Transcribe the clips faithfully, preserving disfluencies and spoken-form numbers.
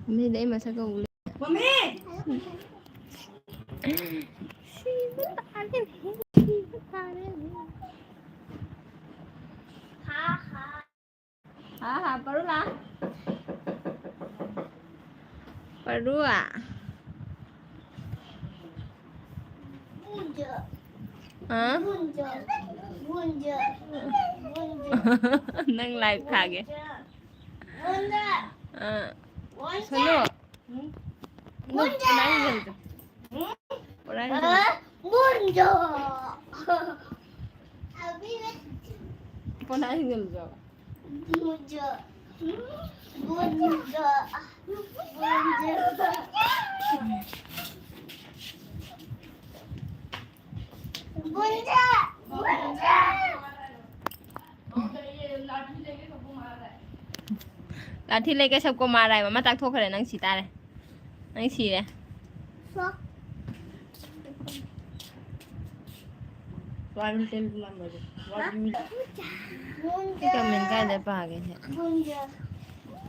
ꯃꯤꯗꯤ ꯑꯩ ꯃꯁꯛꯀ ꯎ ꯂꯩ꯫ ꯃꯃꯤ! ꯁꯤꯕ ꯇꯥꯔꯦꯅꯦ, ꯁꯤꯕ ꯇꯥꯔꯦꯅꯦ꯫ ꯍꯥ, ꯍꯥ꯫ ꯍꯥ, ꯍꯥ, ꯄꯔꯨ ꯂꯥ꯫ ꯄꯔꯨ꯫ ꯍꯥ? ꯅꯪ live ꯊꯥꯒꯦ꯫ ꯑꯥ꯫ ꯁꯣꯅꯨ꯫ ꯅꯪ ꯄꯨꯔꯥ ꯍꯦꯟꯖꯜꯂꯦ꯫ ꯄꯨꯔꯥ ꯍꯦꯟꯖꯜꯂꯦ꯫ ꯄꯨꯔꯥ ꯍꯦꯟꯖꯜꯂꯦ꯫ ꯂꯥꯊꯤ ꯂꯩꯒꯦ ꯁꯕꯀꯣ ꯃꯥꯔꯥꯏ꯫ ꯃꯃꯥ ꯆꯥꯛ ꯊꯣꯛꯈ꯭ꯔꯦ꯫ ꯅꯪ ꯁꯤ ꯇꯥꯔꯦ꯫ ꯅꯪ ꯁꯤꯔꯦ꯫ What will tell you, my mother? What you will ꯁꯤ comment ꯀꯥꯏꯗ ꯄꯥꯒꯦ ꯁꯦ?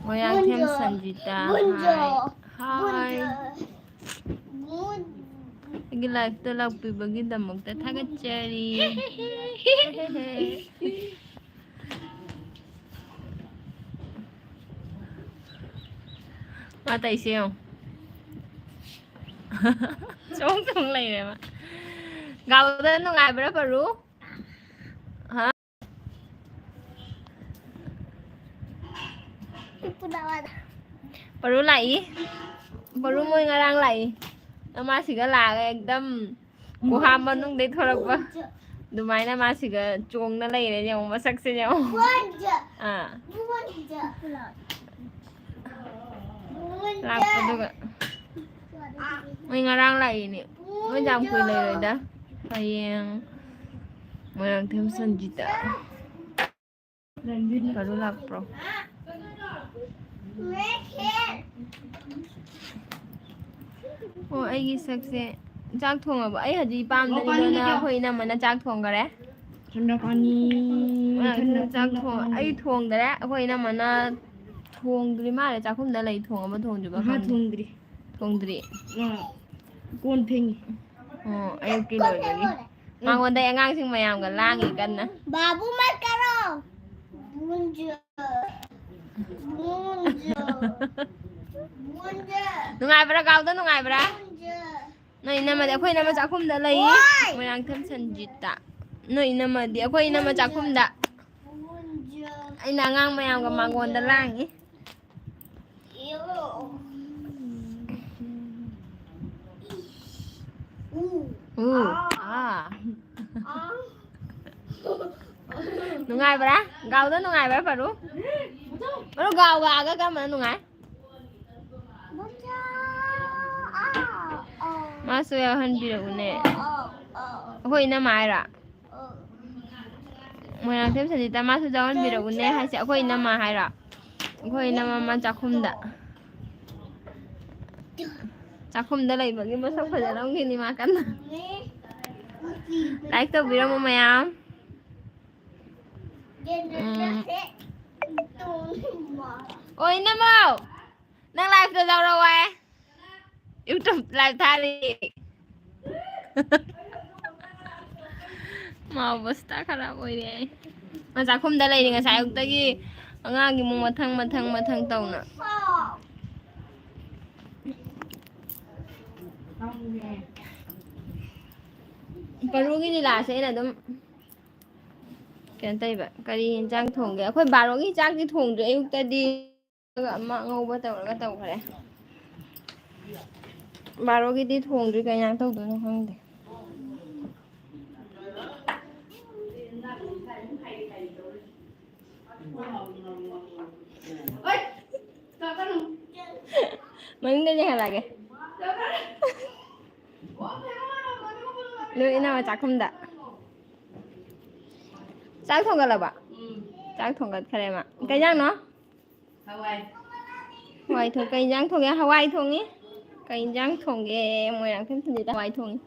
ꯃꯣꯏꯔꯥꯡꯊꯦꯝ ꯁꯟꯖꯤꯇꯥ꯫ ꯍꯥꯏ꯫ ꯍꯥꯏ꯫ ꯑꯩꯒꯤ liveꯇ ꯂꯥꯛꯄꯤꯕꯒꯤꯗꯃꯛꯇ ꯊꯥꯒꯠꯆꯔꯤ꯫ ꯃꯥ ꯇꯧꯏꯁꯦ ꯌꯦꯡꯉꯣ꯫ ꯆꯣꯡ ꯆꯣꯡ ꯂꯩꯔꯦ ꯃꯥ꯫ ꯒꯥꯎꯗ ꯅꯨꯡꯉꯥꯏꯕ꯭ꯔꯥ ꯄꯔꯨ? ꯍꯥ? ꯄꯔꯨ ꯂꯥꯛꯏ꯫ ꯄꯔꯨ ꯃꯣꯏ ꯉꯔꯥꯡ ꯂꯥꯛꯏ꯫ ꯃꯃꯥꯁꯤꯒ ꯂꯥꯛꯑꯒ ꯑꯦꯛꯗꯝ ꯒꯨꯍꯥ ꯃꯅꯨꯡꯗꯩ ꯊꯣꯔꯛꯄ ꯑꯗꯨꯃꯥꯏꯅ ꯃꯥꯁꯤꯒ ꯆꯣꯡꯅ ꯂꯩꯔꯦ꯫ ꯌꯦꯡꯉꯣ ꯃꯁꯛꯁꯦ ꯌꯦꯡꯉꯣ꯫ ꯑꯥ꯫ ꯂꯥꯛꯄꯗꯨꯒ꯫ ꯃꯣꯏ ꯉꯔꯥꯡ ꯂꯥꯛꯏꯅꯦ꯫ ꯃꯣꯏ ꯌꯥꯝ ꯀꯨꯏ ꯂꯩꯔꯣꯏꯗ꯫ ꯍꯌꯦꯡ ꯃꯣꯏꯔꯥꯡꯊꯦꯝ ꯁꯟꯖꯤꯇꯥ꯫ ꯀꯔꯨ ꯂꯥꯛꯄ꯭ꯔꯣ? ꯑꯣ, ꯑꯩꯒꯤ ꯁꯛꯁꯦ ꯆꯥꯛ ꯊꯣꯡꯉꯕ? ꯑꯩ ꯍꯧꯖꯤꯛ ꯏꯄꯥꯝꯗꯅꯤꯗꯅ ꯑꯩꯈꯣꯏ ꯏꯅꯝꯃꯅ ꯆꯥꯛ ꯊꯣꯡꯈꯔꯦ꯫ ꯆꯥꯛ ꯊꯣꯡ-, ꯑꯩ ꯊꯣꯡꯗꯔꯦ꯫ ꯑꯩꯈꯣꯏ ꯏꯅꯝꯃꯅ ꯊꯣꯡꯗ꯭ꯔꯤ ꯃꯥꯜꯂꯦ, ꯆꯥꯛꯈꯨꯝꯗ ꯂꯩ, ꯊꯣꯡꯉꯕ ꯊꯣꯡꯗ꯭ꯔꯤꯕ ꯃꯍꯥ ꯈꯪꯗꯦ꯫ ꯊꯣꯡꯗ꯭ꯔꯤ꯫ ꯊꯣꯡꯗ꯭ꯔꯤ꯫ ꯃꯥ ꯀꯣꯟ ꯐꯦꯡꯉꯤ꯫ ꯑꯣ, ꯑꯌꯨꯛꯀꯤ ꯂꯣꯏꯕꯒꯤ꯫ ꯃꯉꯣꯟꯗ ꯑꯉꯥꯡꯁꯤꯡ ꯃꯌꯥꯝꯒ ꯂꯥꯡꯉꯤ ꯀꯟꯅ꯫ बाबू मत करो। भूंजो। भूंजो। भूंजो। ꯅꯨꯡꯉꯥꯏꯕ꯭ꯔꯥ, ꯒꯥꯎꯗ ꯅꯨꯡꯉꯥꯏꯕ꯭ꯔꯥ? भूंजो। ꯅꯣꯏ ꯏꯅꯝꯃꯗꯤ ꯑꯩꯈꯣꯏ ꯏꯅꯝꯃ ꯆꯥꯛꯈꯨꯝꯗ ꯂꯩꯌꯦ꯫ ꯍꯣꯏ꯫ ꯃꯣꯏꯔꯥꯡꯊꯦꯝ ꯁꯟꯖꯤꯠꯇ꯫ ꯅꯣꯏ ꯏꯅꯝꯃꯗꯤ ꯑꯩꯈꯣꯏ ꯏꯅꯝꯃ ꯆꯥꯛꯈꯨꯝꯗ꯫ भूंजो। ꯑꯩꯅ ꯑꯉꯥꯡ ꯃꯌꯥꯝꯒ ꯃꯥꯡꯒꯣꯟꯗ ꯂꯥꯡꯉꯤ꯫ यो। ऊ। ꯎ, ꯑꯥ꯫ आ। ꯅꯨꯡꯉꯥꯏꯕ꯭ꯔꯥ? ꯒꯥꯎꯗ ꯅꯨꯡꯉꯥꯏꯕ꯭ꯔꯥ, ꯄꯥꯔꯨ? ꯄꯥꯔꯨ, ꯒꯥꯎ ꯒꯥꯒ ꯀꯔꯝꯕꯅ ꯅꯨꯡꯉꯥꯏ? बच्चा। आ। आ। ꯃꯥꯁꯨ ꯌꯥꯎꯍꯟꯕꯤꯔꯛꯎꯅꯦ꯫ आ। आ। ꯑꯩꯈꯣꯏ ꯏꯅꯝꯃ ꯍꯥꯏꯔꯣ? आ। ꯃꯣꯏꯔꯥꯡꯊꯦꯝ ꯁꯟꯖꯤꯠꯇ ꯃꯥꯁꯨ ꯌꯥꯎꯍꯟꯕꯤꯔꯛꯎꯅꯦ ꯍꯥꯏꯁꯦ ꯑꯩꯈꯣꯏ ꯏꯅꯝꯃ ꯍꯥꯏꯔꯣ? ꯑꯩꯈꯣꯏ ꯏꯅꯝꯃ ꯑꯃ ꯆꯥꯛꯈꯨꯝꯗ꯫ ꯆꯥꯛꯈꯨꯝꯗ ꯂꯩꯕꯒꯤ ꯃꯁꯛ ꯐꯖꯔꯝꯒꯤꯅꯤ ꯃꯥ ꯀꯟꯅ꯫ Like ꯇꯧꯕꯤꯔꯝꯃꯣ ꯃꯌꯥꯝ꯫ ꯎꯝ꯫ ꯑꯣ, ꯏꯅꯝꯃꯧ! ꯅꯪ live ꯇ ꯌꯥꯎꯔꯛꯑꯣ ꯍꯥꯏ꯫ YouTube live ꯊꯥꯔꯤ꯫ ꯃꯥ ꯑꯣꯕꯁꯇꯥ ꯈꯔ ꯑꯣꯏꯔꯦ ꯑꯩ꯫ ꯃꯥ ꯆꯥꯛꯈꯨꯝꯗ ꯂꯩꯔꯤ ꯉꯁꯥꯏ ꯑꯌꯨꯛꯇꯒꯤ꯫ ꯑꯉꯥꯡꯒꯤ ꯑꯃꯨꯛ ꯃꯊꯪ, ꯃꯊꯪ, ꯃꯊꯪ ꯇꯧꯅ꯫ ꯄꯔꯨꯒꯤ ꯂꯤꯂꯥꯁꯦ ꯑꯩꯅ ꯑꯗꯨꯝ ꯀꯩꯅꯣ ꯇꯧꯔꯤꯕ꯫ ꯀꯔꯤ ꯌꯦꯟꯖꯥꯡ ꯊꯣꯡꯒꯦ? ꯑꯩꯈꯣꯏ ꯕꯥꯔꯣꯒꯤ ꯆꯥꯛꯇꯤ ꯊꯣꯡꯗ꯭ꯔꯤ꯫ ꯑꯌꯨꯛꯇꯗꯤ ꯑꯃ ꯑꯉꯧꯕ ꯇꯧꯔꯒ ꯇꯧꯈ꯭ꯔꯦ꯫ ꯕꯥꯔꯣꯒꯤꯗꯤ ꯊꯣꯡꯗ꯭ꯔꯤ, ꯀꯩ ꯌꯦꯟꯖꯥꯡ ꯇꯧꯗꯣꯏꯅꯣ ꯈꯪꯗꯦ꯫ ꯃꯅꯤꯡꯗ ꯌꯦꯡꯍꯜꯂꯛꯑꯒꯦ꯫ ꯅꯣꯏ ꯏꯅꯝꯃ ꯆꯥꯛꯈꯨꯝꯗ꯫ ꯆꯥꯛ ꯊꯣꯡꯒꯠꯂꯕ? ꯆꯥꯛ ꯊꯣꯡꯒꯠꯈ꯭ꯔꯦ ꯃꯥ꯫ ꯀꯩ ꯏꯟꯖꯥꯡꯅꯣ? ꯍꯋꯥꯏ꯫ ꯍꯋꯥꯏ ꯊꯣꯡ-, ꯀꯩ ꯏꯟꯖꯥꯡ ꯊꯣꯡꯉꯦ? ꯍꯋꯥꯏ ꯊꯣꯡꯉꯤ꯫ ꯀꯩ ꯏꯟꯖꯥꯡ ꯊꯣꯡꯒꯦ? ꯃꯣꯏꯔꯥꯡꯊꯦꯝ ꯁꯟꯖꯤꯠꯇ ꯍꯋꯥꯏ ꯊꯣꯡꯉꯤ꯫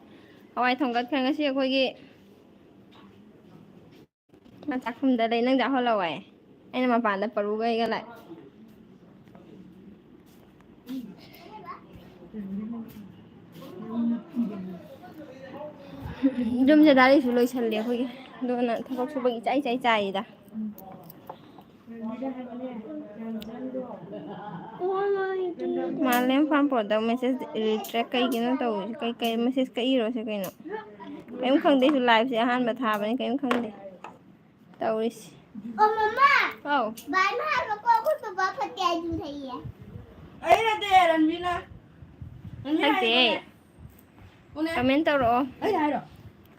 ꯍꯋꯥꯏ ꯊꯣꯡꯒꯠꯈ꯭ꯔꯦ ꯉꯁꯤ ꯑꯩꯈꯣꯏꯒꯤ꯫ ꯃꯥ ꯆꯥꯛꯈꯨꯝꯗ ꯂꯩ, ꯅꯪ ꯆꯥꯛꯍꯜꯂꯣ ꯍꯥꯏ꯫ ꯑꯩꯅ ꯃꯄꯥꯟꯗ ꯄꯔꯨꯒ ꯑꯩꯒ ꯂꯥꯛꯑꯦ꯫ ꯌꯨꯝꯁꯦ ꯗꯥꯔꯤꯁꯨ ꯂꯣꯏꯁꯜꯂꯦ ꯑꯩꯈꯣꯏꯒꯤ꯫ ꯑꯗꯨꯅ ꯊꯕꯛ ꯁꯨꯕꯒꯤ ꯏꯆꯥꯏ ꯆꯥꯏ ꯆꯥꯏꯌꯦꯗ꯫ ꯃꯥꯂꯦꯝ ꯐꯥꯝ ꯄ꯭ꯔꯗꯛ ꯃꯦꯁꯦꯖ ꯔꯤꯇ꯭ꯔꯦꯛ ꯀꯩꯒꯤꯅꯣ ꯇꯧꯔꯤꯁꯦ? ꯀꯩ, ꯀꯩ ꯃꯦꯁꯦꯖ ꯀꯛꯏꯔꯣꯁꯦ ꯀꯩꯅꯣ? ꯀꯔꯤꯝ ꯈꯪꯗꯦ, ꯑꯩꯁꯨ ꯂꯥꯏꯞꯁꯦ ꯑꯍꯥꯟꯕ ꯊꯥꯕꯅꯤ, ꯀꯔꯤꯝ ꯈꯪꯗꯦ ꯇꯧꯔꯤꯁꯦ꯫ ꯑꯣ, ꯃꯃꯥ! ꯑꯧ꯫ ꯕꯥꯏꯅ ꯍꯥꯏꯕꯀꯣ, ꯑꯩꯈꯣꯏ ꯄꯄꯥ ꯐꯠꯇꯦ ꯍꯥꯏꯗꯨ ꯐꯩꯌꯦ꯫ ꯑꯩ ꯅꯠꯇꯦ, ꯔꯟꯕꯤꯅ꯫ ꯔꯟꯕꯤꯅ ꯐꯠꯇꯦ꯫ ꯍꯥꯏꯕꯅꯦ꯫ ꯎꯅꯦ꯫ ꯀꯃꯦꯟ ꯇꯧꯔꯛꯑꯣ꯫ ꯑꯩꯅ ꯍꯥꯏꯔꯣ?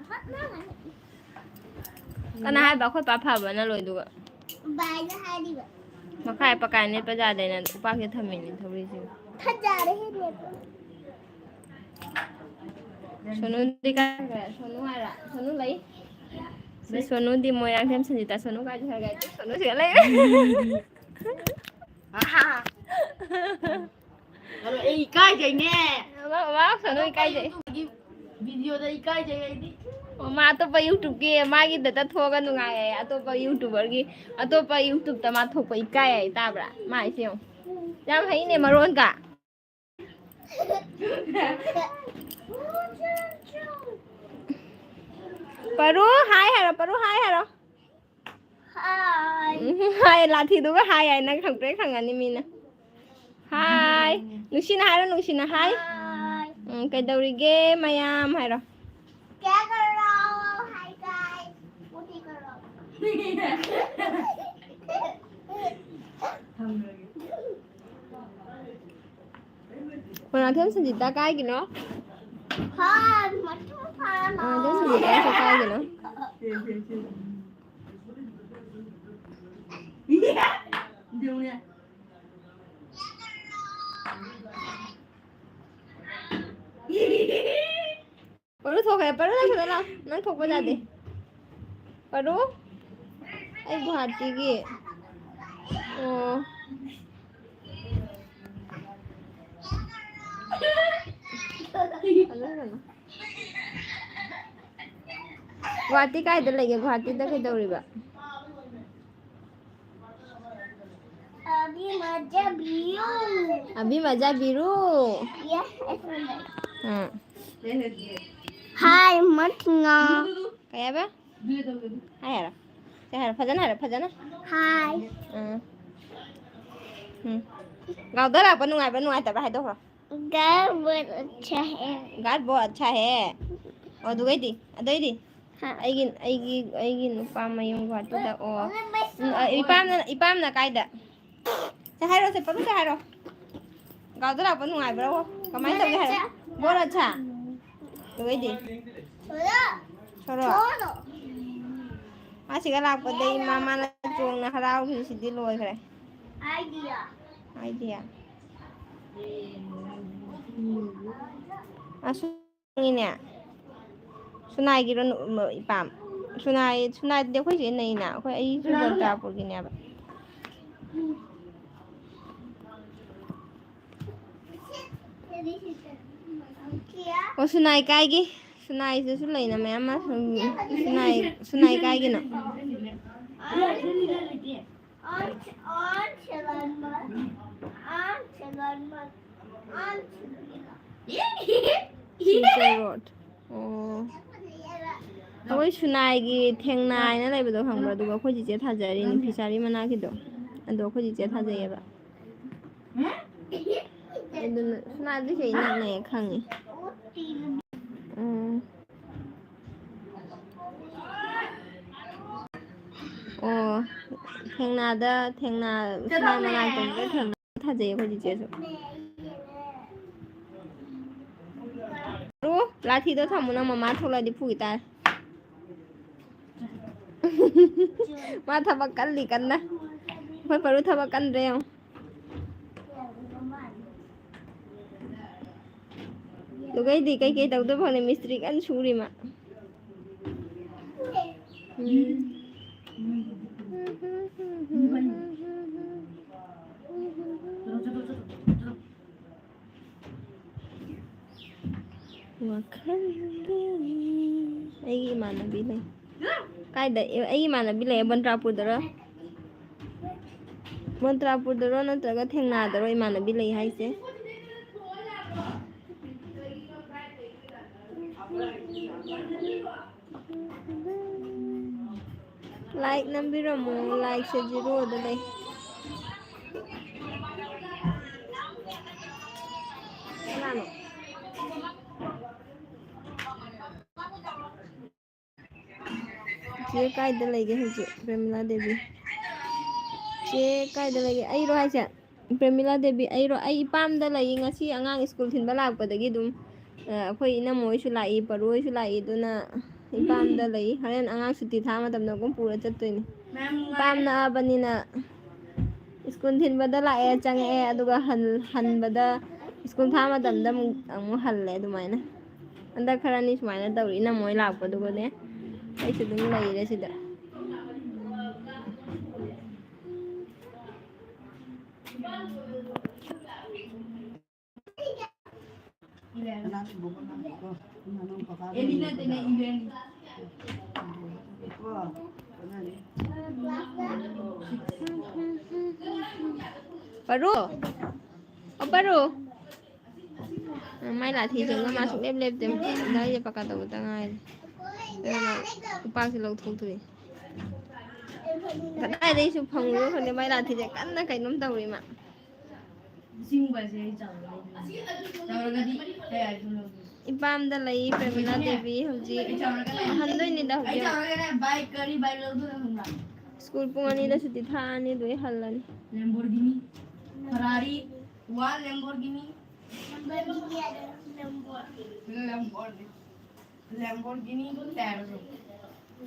ꯑꯍ, ꯃꯥꯅ ꯍꯥꯏ-꯫ ꯀꯅꯥ ꯍꯥꯏꯕ ꯑꯩꯈꯣꯏ ꯄꯥ ꯐꯕꯅ ꯂꯣꯏꯗꯨꯒ? ꯕꯥꯏꯅ ꯍꯥꯏꯔꯤꯕ꯫ ꯃꯈꯥꯏ ꯄꯀꯥꯏ ꯅꯦꯠꯄ ꯌꯥꯗꯦꯅ ꯎꯄꯥꯛꯁꯤꯗ ꯊꯝꯃꯤꯅꯦ ꯊꯧꯔꯤꯁꯤꯕꯨ꯫ ꯐꯖꯔꯦꯍꯦ ꯅꯦꯠꯄ꯫ ꯁꯣꯅꯨꯗꯤ ꯀꯥꯏ ꯆꯠꯈ꯭ꯔꯦ? ꯁꯣꯅꯨ ꯍꯥꯏꯔ? ꯁꯣꯅꯨ ꯂꯩ? ꯁꯤ ꯁꯣꯅꯨꯗꯤ ꯃꯣꯏꯔꯥꯡꯊꯦꯝ ꯁꯟꯖꯤꯇꯥ꯫ ꯁꯣꯅꯨ ꯀꯥꯏ ꯆꯠꯈ꯭ꯔꯒꯦ? ꯁꯣꯅꯨ ꯁꯤꯗ ꯂꯩꯔꯦ꯫ ꯑꯍꯥ꯫ ꯑꯗꯣ ꯑꯩ ꯏꯀꯥꯏꯖꯩꯅꯦ꯫ ꯃꯥ, ꯃꯥ ꯁꯣꯅꯨ ꯏꯀꯥꯏꯖꯩ꯫ ꯚꯤꯗꯤꯑꯣꯗ ꯏꯀꯥꯏꯖꯩ ꯑꯩꯗꯤ꯫ ꯑꯣ, ꯃꯥ ꯑꯇꯣꯞꯄ YouTubeꯀꯤ ꯃꯥꯒꯤ ꯗꯇꯥ ꯊꯣꯛꯑꯒ ꯅꯨꯡꯉꯥꯏꯌꯦ꯫ ꯑꯇꯣꯞꯄ YouTuberꯒꯤ, ꯑꯇꯣꯞꯄ YouTubeꯇ ꯃꯥ ꯊꯣꯛꯄ ꯏꯀꯥꯏ ꯍꯥꯏ, ꯇꯥꯕ꯭ꯔꯥ? ꯃꯥ ꯍꯥꯏꯁꯦ ꯌꯦꯡꯉꯨ꯫ ꯌꯥꯝ ꯍꯩꯅꯦ ꯃꯔꯣꯟꯒ꯫ ꯄꯔꯨ, ꯍꯥꯏ ꯍꯥꯏꯔꯣ, ꯄꯔꯨ, ꯍꯥꯏ ꯍꯥꯏꯔꯣ꯫ ꯍꯥꯏ꯫ ꯎꯝ, ꯍꯥꯏ, ꯂꯥꯊꯤꯗꯨꯒ ꯍꯥꯏ ꯍꯥꯏ, ꯅꯪ ꯈꯪꯄ꯭ꯔꯦꯛ ꯈꯪꯉꯅꯤ ꯃꯤꯅ꯫ ꯍꯥꯏ꯫ ꯅꯨꯡꯁꯤꯅ ꯍꯥꯏꯔꯣ, ꯅꯨꯡꯁꯤꯅ ꯍꯥꯏ꯫ ꯍꯥꯏ꯫ ꯎꯝ, ꯀꯩꯗꯧꯔꯤꯒꯦ ꯃꯌꯥꯝ ꯍꯥꯏꯔꯣ꯫ क्या कर रहा हो? Hi guys. वो ठीक कर रहा हूँ। ꯃꯣꯏꯔꯥꯡꯊꯦꯝ ꯁꯟꯖꯤꯇꯥ ꯀꯥꯏꯒꯤꯅꯣ? ꯐꯥꯟ, ꯃꯊꯨ ꯐꯥꯟ꯫ ꯃꯣꯏꯔꯥꯡꯊꯦꯝ ꯁꯟꯖꯤꯇꯥꯁꯦ ꯀꯥꯏꯒꯤꯅꯣ? ꯄꯔꯨ ꯊꯣꯛꯈ꯭ꯔꯦ꯫ ꯄꯔꯨ, ꯅꯪ ꯁꯤꯗ ꯂꯥꯛꯑꯣ꯫ ꯅꯪ ꯊꯣꯛꯄ ꯌꯥꯗꯦ꯫ ꯄꯔꯨ? ꯑꯩ ꯒꯨꯍꯥꯇꯤꯒꯤ꯫ ꯑꯣ꯫ ꯐꯖꯈ꯭ꯔꯦ꯫ ꯒꯨꯍꯥꯇꯤ ꯀꯥꯏꯗ ꯂꯩꯒꯦ? ꯒꯨꯍꯥꯇꯤꯗ ꯀꯩꯗꯧꯔꯤꯕ? अभी मजा भी हूँ। ꯑꯕꯤ ꯃꯖꯥ ꯕꯤꯔꯨ꯫ Yes, it's on there. Um. Hi, ꯃꯊꯉꯥ꯫ ꯀꯩ ꯍꯥꯏꯕ? ꯍꯥꯏ ꯍꯥꯏꯔꯣ꯫ ꯀꯩ ꯍꯥꯏꯔꯣ? ꯐꯖꯅ ꯍꯥꯏꯔꯣ, ꯐꯖꯅ꯫ Hi. ꯎꯝ꯫ ꯎꯝ꯫ ꯒꯥꯎꯗ ꯂꯥꯛꯄ ꯅꯨꯡꯉꯥꯏꯕ꯭ꯔꯥ ꯅꯨꯡꯉꯥꯏꯇꯕ꯭ꯔꯥ ꯍꯥꯏꯗꯣꯛꯈ꯭ꯔꯣ꯫ घर बहुत अच्छा है। घर बहुत अच्छा है꯫ ꯑꯣ, ꯑꯗꯨꯒꯩꯗꯤ? ꯑꯗꯩꯗꯤ? हाँ। ꯑꯩꯒꯤ ꯑꯩꯒꯤ ꯑꯩꯒꯤ ꯅꯨꯄꯥ ꯃꯌꯨꯝ ꯒꯨꯍꯥꯇꯤꯗ꯫ ꯑꯣ꯫ ꯎꯝ, ꯑ, ꯏꯄꯥꯝꯅ ꯏꯄꯥꯝꯅ ꯀꯥꯏꯗ? ꯁꯦ ꯍꯥꯏꯔꯣ, ꯁꯦ ꯄꯪꯁꯦ ꯍꯥꯏꯔꯣ꯫ ꯒꯥꯎꯗ ꯂꯥꯛꯄ ꯅꯨꯡꯉꯥꯏꯕ꯭ꯔꯥ? ꯀꯃꯥꯏꯅ ꯇꯧꯒꯦ ꯍꯥꯏꯔꯣ꯫ बहुत अच्छा꯫ ꯑꯗꯨꯒꯩꯗꯤ? छोड़ो। ꯁꯣꯔꯣ꯫ छोड़ो। ꯃꯥꯁꯤꯒ ꯂꯥꯛꯄꯗꯩ ꯏꯃꯥ ꯃꯥꯅ ꯆꯣꯡꯅ ꯍꯔꯥꯎꯈꯤꯕꯁꯤꯗꯤ ꯂꯣꯏꯈ꯭ꯔꯦ꯫ Idea꯫ Idea꯫ ꯑꯁꯨ ꯅꯪꯒꯤꯅꯦ꯫ ꯁꯨꯅꯥꯏꯒꯤꯔꯣ ꯅꯨ-, ꯃ-, ꯏꯄꯥꯝ? ꯁꯨꯅꯥꯏ, ꯁꯨꯅꯥꯏꯗꯨꯗꯤ ꯑꯩꯈꯣꯏ ꯆꯦ ꯅꯩꯅ꯫ ꯑꯩꯈꯣꯏ, ꯑꯩꯁꯨ ꯆꯨꯔꯆꯥꯟꯄꯨꯔꯒꯤꯅꯦꯕ꯫ ꯑꯣ, ꯁꯨꯅꯥꯏ ꯀꯥꯏꯒꯤ? ꯁꯨꯅꯥꯏꯁꯤꯗꯁꯨ ꯂꯩꯅ ꯃꯌꯥꯝ ꯑꯃ꯫ ꯁꯨꯅꯥꯏ, ꯁꯨꯅꯥꯏ ꯀꯥꯏꯒꯤꯅꯣ? आठ, आठ चलन पर, आठ चलन पर, आठ चलन। Silchar Road꯫ ꯑꯣ꯫ ꯑꯩꯈꯣꯏ ꯁꯨꯅꯥꯏꯒꯤ ꯊꯦꯡꯅꯥ ꯍꯥꯏꯅ ꯂꯩꯕꯗꯣ ꯈꯪꯕ꯭ꯔꯥ? ꯑꯗꯨꯒ ꯑꯩꯈꯣꯏ ꯆꯤꯆꯦ ꯊꯥꯖꯔꯤꯅꯤ, ꯐꯤꯁꯥꯔꯤ ꯃꯅꯥꯛꯀꯤꯗꯣ꯫ ꯑꯗꯣ ꯑꯩꯈꯣꯏ ꯆꯤꯆꯦ ꯊꯥꯖꯩꯌꯦꯕ꯫ ꯑꯗꯨꯅ ꯁꯨꯅꯥꯏꯗꯨꯁꯨ ꯑꯩ ꯅꯛꯅꯩ ꯈꯪꯉꯤ꯫ ꯎꯝ꯫ ꯑꯣ, ꯊꯦꯡꯅꯥꯗ, ꯊꯦꯡꯅꯥ, ꯁꯨꯃꯥꯡ ꯃꯅꯥꯛꯇ ꯊꯦꯡꯅꯥ ꯊꯥꯖꯩ ꯑꯩꯈꯣꯏ ꯆꯤꯆꯦꯁꯨ꯫ ꯂꯥꯊꯤꯗꯣ ꯊꯝꯃꯨ, ꯅꯪ ꯃꯃꯥ ꯊꯣꯛꯂꯛꯑꯗꯤ ꯐꯨꯈꯤ ꯇꯥꯔꯦ꯫ ꯃꯥ ꯊꯕꯛ ꯀꯜꯂꯤ ꯀꯟꯅ꯫ ꯑꯩꯈꯣꯏ ꯄꯔꯨ ꯊꯕꯛ ꯀꯟꯗ꯭ꯔꯦ ꯌꯦꯡꯉꯣ꯫ ꯑꯗꯨꯒꯩꯗꯤ ꯀꯩꯀꯩ ꯇꯧꯗꯣꯏꯕ ꯈꯪꯗꯦ, ꯃꯤꯁꯇ꯭ꯔꯤ ꯀꯟꯅ ꯁꯨꯔꯤ ꯃꯥ꯫ ꯎꯝ꯫ ꯋꯥꯈꯜꯒꯤ ꯑꯩꯒꯤ ꯏꯃꯥꯟꯅꯕꯤ ꯂꯩ꯫ ꯀꯥꯏꯗ? ꯑꯩꯒꯤ ꯏꯃꯥꯟꯅꯕꯤ ꯂꯩ, ꯕꯟꯗ꯭ꯔꯥꯄꯨꯔꯗꯔ? ꯃꯣꯟꯇ꯭ꯔꯥꯄꯨꯔꯗꯔꯣ ꯅꯠꯇ꯭ꯔꯒ ꯊꯦꯡꯅꯥꯗꯔꯣ ꯏꯃꯥꯟꯅꯕꯤ ꯂꯩ ꯍꯥꯏꯁꯦ? ꯂꯥꯏꯛ ꯅꯝꯕꯤꯔꯝꯃꯣ꯫ ꯂꯥꯏꯛꯁꯦ ꯖꯤꯔꯣꯗ ꯂꯩ꯫ ꯀꯅꯥꯅꯣ? ꯆꯦ ꯀꯥꯏꯗ ꯂꯩꯒꯦ ꯍꯧꯖꯤꯛ? ꯄ꯭ꯔꯦꯃꯤꯂꯥ ꯗꯦꯕꯤ꯫ ꯆꯦ ꯀꯥꯏꯗ ꯂꯩꯒꯦ? ꯑꯩꯔꯣ ꯍꯥꯏꯁꯦ? ꯄ꯭ꯔꯦꯃꯤꯂꯥ ꯗꯦꯕꯤ, ꯑꯩꯔꯣ? ꯑꯩ ꯏꯄꯥꯝꯗ ꯂꯩ꯫ ꯉꯁꯤ ꯑꯉꯥꯡ ꯁ꯭ꯀꯨꯜ ꯊꯤꯟꯕ ꯂꯥꯛꯄꯗꯒꯤ ꯑꯗꯨꯝ, ꯑ, ꯑꯩꯈꯣꯏ ꯏꯅꯝꯃ ꯍꯣꯏꯁꯨ ꯂꯥꯛꯏ, ꯄꯔꯨ ꯍꯣꯏꯁꯨ ꯂꯥꯛꯏ, ꯑꯗꯨꯅ ꯏꯄꯥꯝꯗ ꯂꯩ꯫ ꯍꯣꯔꯦꯟ ꯑꯉꯥꯡ ꯁꯨꯇꯤ ꯊꯥ ꯃꯇꯝꯗ ꯑꯗꯨꯝ ꯄꯨꯔ ꯆꯠꯇꯣꯏꯅꯤ꯫ ꯏꯄꯥꯝ ꯅꯛꯑꯕꯅꯤꯅ ꯁ꯭ꯀꯨꯜ ꯊꯤꯟꯕꯗ ꯂꯥꯛꯑꯦ, ꯆꯪꯉꯛꯑꯦ, ꯑꯗꯨꯒ ꯍꯟ-, ꯍꯟꯕꯗ, ꯁ꯭ꯀꯨꯜ ꯊꯥ ꯃꯇꯝꯗ ꯑꯃꯨꯛ, ꯑꯃꯨꯛ ꯍꯜꯂꯦ ꯑꯗꯨꯃꯥꯏꯅ꯫ ꯍꯟꯗꯛ ꯈꯔꯅꯤ ꯁꯨꯃꯥꯏꯅ ꯇꯧꯔꯤ, ꯏꯅꯝꯃ ꯍꯣꯏ ꯂꯥꯛꯄꯗꯨꯒꯅꯦ ꯑꯩꯁꯨ ꯑꯗꯨꯝ ꯂꯩꯔꯦ ꯁꯤꯗ꯫ ꯄꯔꯨ? ꯑꯣ, ꯄꯔꯨ? ꯃꯥꯏ ꯂꯥꯊꯤꯁꯦ ꯃꯥ ꯁꯨꯡꯂꯦꯞ ꯂꯦꯞꯇꯦ꯫ ꯗꯥ ꯖꯦꯄꯀꯥ ꯇꯧꯕꯇ ꯉꯥꯏꯔꯦ꯫ ꯑꯗꯨꯅ ꯈꯨꯄꯥꯛꯁꯦ ꯂꯧꯊꯣꯛꯇꯣꯔꯤ꯫ ꯀꯗꯥꯏꯗꯩꯁꯨ ꯐꯪꯉꯤꯅꯣ ꯈꯪꯗꯦ, ꯃꯥꯏ ꯂꯥꯊꯤꯁꯦ ꯀꯟꯅ ꯀꯩꯅꯣꯝ ꯇꯧꯔꯤ ꯃꯥ꯫ ꯏꯄꯥꯝꯗ ꯂꯩ ꯄ꯭ꯔꯦꯃꯤꯂꯥ ꯗꯦꯕꯤ ꯍꯧꯖꯤꯛ꯫ ꯍꯟꯗꯣꯏꯅꯤꯗ ꯍꯧꯖꯤꯛ꯫ ꯁ꯭ꯀꯨꯜ ꯄꯨꯡ ꯑꯅꯤꯗ ꯁꯨꯇꯤ ꯊꯥꯔꯅꯤ, ꯑꯗꯨꯗꯩ ꯍꯜꯂꯅꯤ꯫ Lamborghini, Ferrari, one Lamborghini, Lamborghini, Lamborghini, Lamborghini,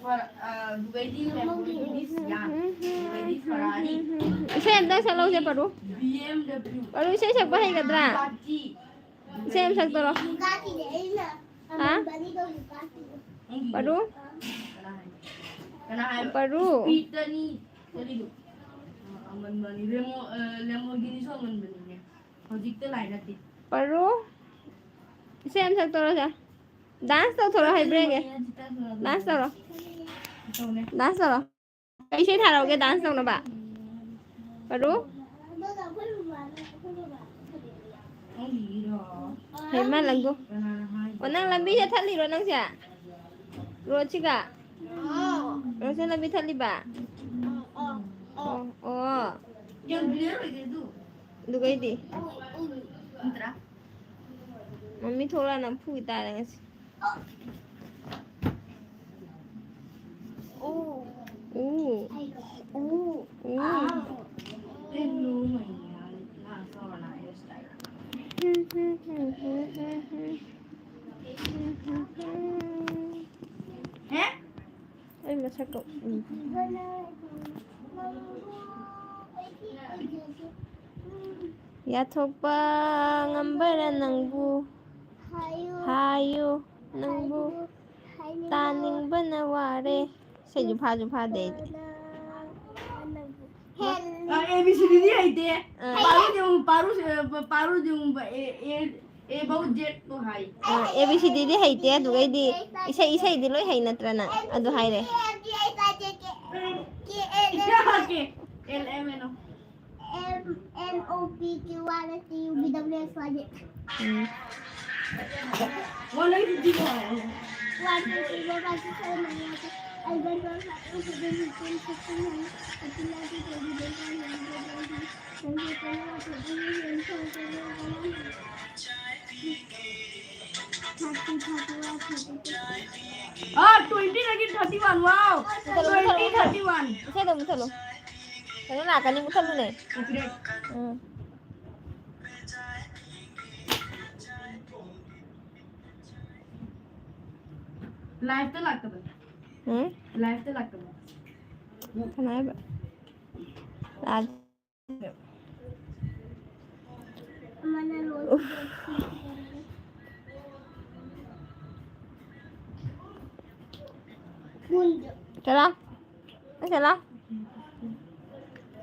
Fer-, uh, Bugatti, Lamborghini, Sian, Bugatti, Ferrari, ꯏꯁꯩ ꯑꯝꯇ ꯁꯛꯂꯛꯎꯁꯦ, ꯄꯔꯨ꯫ B M W, ꯄꯔꯨ, ꯏꯁꯩ ꯁꯛꯄ ꯍꯩꯒꯗ꯭ꯔꯥ? Bugatti, ꯏꯁꯩ ꯑꯃ ꯁꯛꯇꯣꯔꯣ꯫ ꯍꯥ? ꯅꯪꯒꯤ ꯄꯔꯨ? ꯀꯅꯥ ꯍꯥꯏ? ꯀꯅꯥ ꯍꯥꯏ? ꯄꯔꯨ? Speed ꯇꯅꯤ ꯆꯠꯂꯤꯗꯣ꯫ ꯑꯃꯟꯕꯅꯤ꯫ Remo-, ꯑ, Lamborghini ꯁꯨ ꯑꯃꯟꯕꯅꯤꯅꯦ꯫ ꯍꯧꯖꯤꯛꯇ ꯂꯥꯏ ꯅꯠꯇꯦ꯫ ꯄꯔꯨ, ꯏꯁꯩ ꯑꯃ ꯁꯛꯇꯣꯔꯣꯁꯦ꯫ Dance ꯇꯧꯊꯣꯔꯣ ꯍꯩꯕ꯭ꯔꯥ ꯌꯦꯡꯒꯦ꯫ Dance ꯇꯧꯔꯣ꯫ ꯇꯧꯅꯦ꯫ Dance ꯇꯧꯔꯣ꯫ ꯀꯩ ꯏꯁꯩ ꯊꯥꯔꯛꯎꯒꯦ dance ꯇꯧꯅꯕ? ꯄꯔꯨ? ꯍꯩꯃꯥ, ꯂꯪꯒꯣ꯫ ꯑꯣ, ꯅꯪ ꯂꯝꯕꯤꯗ ꯊꯠꯂꯤꯔꯣ ꯅꯪꯁꯦ? ꯔꯣꯠꯁꯤꯒ? ꯔꯣꯠꯁꯤꯅ ꯂꯝꯕꯤ ꯊꯠꯂꯤꯕ? ꯑꯣ, ꯑꯣ꯫ ꯑꯗꯨꯒꯩꯗꯤ? ꯃꯝꯃꯤ ꯊꯣꯛꯂꯛꯑ ꯅꯪ ꯐꯨꯒꯤ ꯇꯥꯔꯦ ꯉꯁꯤ꯫ ꯎ꯫ ꯎ꯫ ꯎ꯫ ꯑꯩ ꯃꯁꯛꯇꯣ ꯎ꯫ ꯌꯥꯊꯣꯛꯄ ꯉꯝꯕꯔ ꯅꯪꯕꯨ? ꯍꯥꯏꯌꯨ꯫ ꯍꯥꯏꯌꯨ ꯅꯪꯕꯨ꯫ ꯍꯥꯏꯅꯤꯡꯕ꯫ ꯇꯥꯅꯤꯡꯕꯅ ꯋꯥꯔꯦ꯫ ꯏꯁꯩꯁꯨ ꯐꯥꯁꯨ ꯐꯥꯗꯦ ꯑꯩꯗꯤ꯫ ꯑ, ꯑꯦ ꯕꯤ ꯁꯤ ꯗꯤꯗꯤ ꯍꯩꯇꯦ꯫ ꯑ꯫ ꯄꯥꯔꯨꯗꯤ ꯑꯃꯨꯛ, ꯄꯥꯔꯨ-, ꯄꯥꯔꯨꯗꯤ ꯑꯃꯨꯛ, ꯑꯦ, ꯑꯦ, ꯑꯦ ꯐꯥꯎ ꯖꯦꯠ ꯐꯥꯎ ꯍꯥꯏ꯫ ꯑ, ꯑꯦ ꯕꯤ ꯁꯤ ꯗꯤꯗꯤ ꯍꯩꯇꯦ, ꯑꯗꯨꯒꯩꯗꯤ ꯏꯁꯩ, ꯏꯁꯩꯗꯤ ꯂꯣꯏ ꯍꯩ ꯅꯠꯇ꯭ꯔ ꯅꯪ? ꯑꯗꯨ ꯍꯥꯏꯔꯦ꯫ ꯀꯦ L M N O. M, N, O, P, Q, R, S, T, U, V, W, X, Y, Z. ꯎꯝ꯫ One, two, three, four, five, six, seven, eight, nine, ten, eleven, twelve, thirteen, fourteen, fifteen, sixteen, seventeen, eighteen, nineteen, twenty, twenty-one, twenty-two, twenty-three, twenty-four, twenty-five, twenty-six, twenty-seven, twenty-eight, twenty-nine, thirty, thirty-one, thirty-two. ꯑꯥ, twenty ꯗꯒꯤ thirty-one, wow! ꯃꯨꯊꯠꯂꯣ, ꯃꯨꯊꯠꯂꯣ, twenty ꯃꯨꯊꯠꯂꯣ꯫ Thirty-one. ꯏꯁꯩꯗꯣ ꯃꯨꯊꯠꯂꯣ꯫ ꯀꯩꯅꯣ ꯂꯥꯛꯀꯅꯤ, ꯃꯨꯊꯠꯂꯨꯅꯦ꯫ ꯎꯝ꯫ Live ꯇ ꯂꯥꯛꯇꯕꯅꯦ꯫ ꯎꯝ? Live ꯇ ꯂꯥꯛꯇꯕꯅꯦ꯫ ꯀꯅꯥ ꯍꯥꯏꯕ? ꯂꯥꯛ-, ꯎꯐ꯫ ꯆꯠꯂꯣ꯫ ꯆꯠꯂꯣ꯫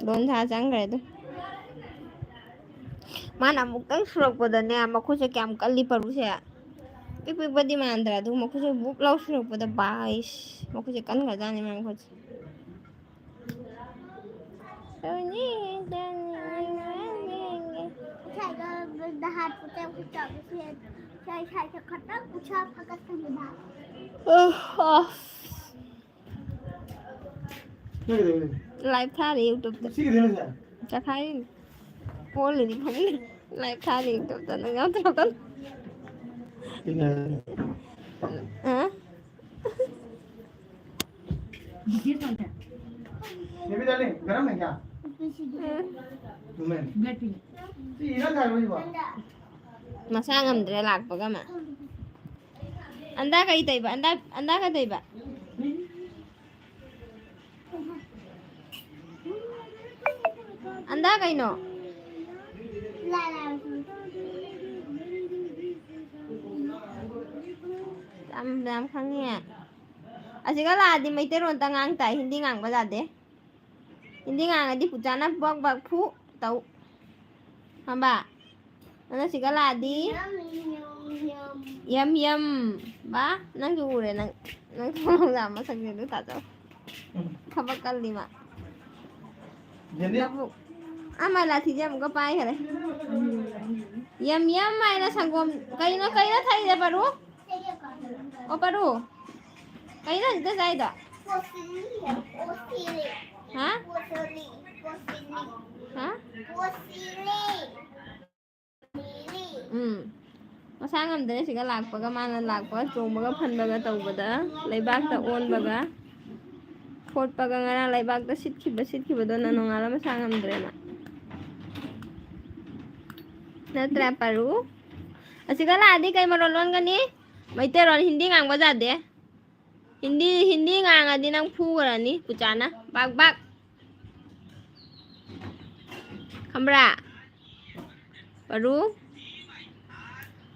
ꯗꯣꯟ ꯁꯥ ꯆꯪꯈ꯭ꯔꯦ ꯑꯗꯨ꯫ ꯃꯥꯅ ꯑꯃꯨꯛꯇꯪ ꯁꯨꯔꯛꯄꯗꯅꯦ, ꯃꯈꯨꯠꯁꯦ ꯀꯌꯥꯝ ꯀꯜꯂꯤ ꯄꯥꯔꯨꯁꯦ꯫ ꯄꯤꯛ ꯄꯤꯛꯄꯗꯤ ꯃꯥꯟꯗ꯭ꯔꯥ? ꯑꯗꯨꯒ ꯃꯈꯨꯠꯁꯦ ꯕꯨꯛ ꯂꯥꯎ ꯁꯨꯔꯛꯄꯗ, ꯕꯥꯏꯁ! ꯃꯈꯨꯠꯁꯦ ꯀꯟꯈ꯭ꯔꯖꯥꯠꯅꯤ ꯃꯥꯏ ꯃꯈꯨꯠꯁꯦ꯫ ꯇꯧꯅꯤ, ꯇꯧꯅꯤ, ꯇꯧꯅꯤ꯫ ꯉꯁꯥꯏꯗꯣ ꯅꯍꯥꯟ ꯄꯨꯆꯞ ꯄꯨꯆꯞ ꯁꯦ-, ꯁꯥꯏ ꯁꯥꯏꯁꯦ ꯈꯇꯪ ꯄꯨꯆꯞ ꯐꯒꯠꯄꯅꯤꯗ꯫ ꯑꯁ꯫ ꯂꯥꯏꯚ ꯊꯥꯔꯤ YouTube ꯇ꯫ ꯆꯈꯥꯏꯔꯤꯅꯤ꯫ ꯑꯣꯜꯂꯤꯅꯤ ꯐꯃꯨꯡ꯫ ꯂꯥꯏꯚ ꯊꯥꯔꯤ YouTube ꯇ꯫ ꯅꯪ ꯌꯥꯎꯗ꯭ꯔꯣ? ꯑ? ये भी डालें, गरम है क्या? तुम्हें। ये ना था वही बात। ꯃꯁꯥ ꯉꯝꯗ꯭ꯔꯦ ꯂꯥꯛꯄꯒ ꯃꯥ꯫ ꯑꯟꯗꯥ ꯀꯩ ꯇꯩꯕ? ꯑꯟꯗꯥ, ꯑꯟꯗꯥ ꯀꯩ ꯇꯩꯕ? ꯑꯟꯗꯥ ꯀꯩꯅꯣ? ꯌꯥꯝ, ꯌꯥꯝ ꯈꯪꯉꯦ꯫ ꯑꯁꯤꯒ ꯂꯥꯛꯑꯗꯤ ꯃꯩꯇꯩꯔꯣꯟꯇ ꯉꯥꯡ ꯇꯥꯏ, ꯍꯤꯟꯗꯤ ꯉꯥꯡꯕ ꯌꯥꯗꯦ꯫ ꯍꯤꯟꯗꯤ ꯉꯥꯡꯉꯗꯤ ꯄꯨꯆꯥꯅ ꯕꯛ ꯕꯛ ꯐꯨ ꯇꯧ꯫ ꯈꯪꯕ? ꯑꯗꯨꯅ ꯁꯤꯒ ꯂꯥꯛꯑꯗꯤ ꯌꯝ ꯌꯝ꯫ ꯕꯥ, ꯅꯪꯁꯨ ꯎꯔꯦ, ꯅꯪ, ꯅꯪ ꯊꯣꯡ ꯂꯣꯟꯖꯥ ꯃꯁꯛꯁꯦ ꯑꯗꯨ ꯇꯥꯖꯧ꯫ ꯊꯕꯛ ꯀꯜꯂꯤ ꯃꯥ꯫ ꯂꯧꯕꯨꯛ꯫ ꯑꯥ, ꯃꯥ ꯂꯥꯊꯤꯁꯦ ꯑꯃꯨꯛꯀ ꯄꯥꯏꯈꯔꯦ꯫ ꯌꯝ ꯌꯝ ꯍꯥꯏꯅ ꯁꯪꯒꯣꯝ, ꯀꯩꯅꯣ, ꯀꯩꯅꯣ ꯊꯛꯏꯁꯦ, ꯄꯔꯨ? ꯑꯣ, ꯄꯔꯨ꯫ ꯀꯩꯅꯣ ꯍꯧꯖꯤꯛꯇ ꯆꯥꯏꯗꯣ? ꯍꯥ? ꯍꯥ? ꯎꯝ꯫ ꯃꯁꯥ ꯉꯝꯗ꯭ꯔꯦ, ꯁꯤꯒ ꯂꯥꯛꯄꯒ, ꯃꯥꯅ ꯂꯥꯛꯄꯒ ꯆꯣꯡꯕꯒ ꯐꯟꯕꯒ ꯇꯧꯕꯗ, ꯂꯩꯕꯥꯛꯇ ꯑꯣꯟꯕꯒ ꯈꯣꯠꯄꯒ, ꯉꯔꯥꯡ ꯂꯩꯕꯥꯛꯇ ꯁꯤꯠꯈꯤꯕ, ꯁꯤꯠꯈꯤꯕꯗꯣ ꯅ ꯅꯣꯡꯉꯥꯜꯂ ꯃꯁꯥ ꯉꯝꯗ꯭ꯔꯦ ꯃꯥ꯫ ꯅꯠꯇ꯭ꯔꯥ, ꯄꯥꯔꯨ? ꯑꯁꯤꯒ ꯂꯥꯛꯑꯗꯤ ꯀꯩ ꯃꯔꯣꯟ ꯂꯣꯟꯒꯅꯤ? ꯃꯩꯇꯩꯔꯣꯟ, ꯍꯤꯟꯗꯤ ꯉꯥꯡꯕ ꯌꯥꯗꯦ꯫ ꯍꯤꯟꯗꯤ, ꯍꯤꯟꯗꯤ ꯉꯥꯡꯉꯗꯤ ꯅꯪ ꯐꯨꯈ꯭ꯔꯅꯤ ꯄꯨꯆꯥꯅ꯫ ꯕꯥꯛ ꯕꯥꯛ꯫ ꯈꯪꯕ꯭ꯔꯥ? ꯄꯔꯨ?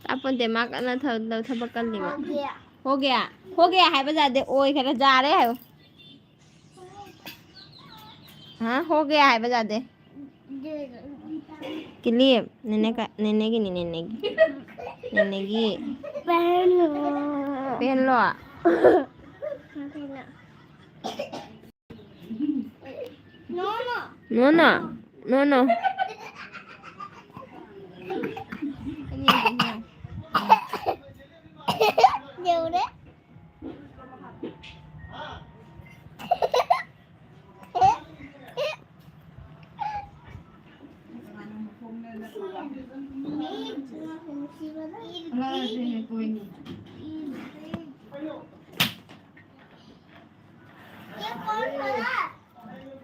ꯇꯥꯄꯣꯟꯇꯦ, ꯃꯥ ꯀꯟꯅ ꯊ-, ꯊ-, ꯊꯕꯛ ꯀꯜꯂꯤꯕ꯫ ꯍꯣꯒꯦ꯫ ꯍꯣꯒꯦ ꯍꯥꯏꯕ ꯌꯥꯗꯦ, ꯑꯣꯏꯈꯔꯦ, ꯖꯥꯔꯦ ꯍꯥꯏꯌꯣ꯫ ꯍꯥ? ꯍꯣꯒꯦ ꯍꯥꯏꯕ ꯌꯥꯗꯦ꯫ ꯀꯤꯂꯤꯞ, ꯅꯦꯅꯦ ꯀ-, ꯅꯦꯅꯦꯒꯤꯅꯤ, ꯅꯦꯅꯦꯒꯤ꯫ ꯅꯦꯅꯦꯒꯤ꯫ ꯄꯦꯟꯂꯣ꯫ ꯄꯦꯟꯂꯣ? ꯅꯣ, ꯅꯣ꯫ No, no. No, no. ꯌꯧꯔꯦ꯫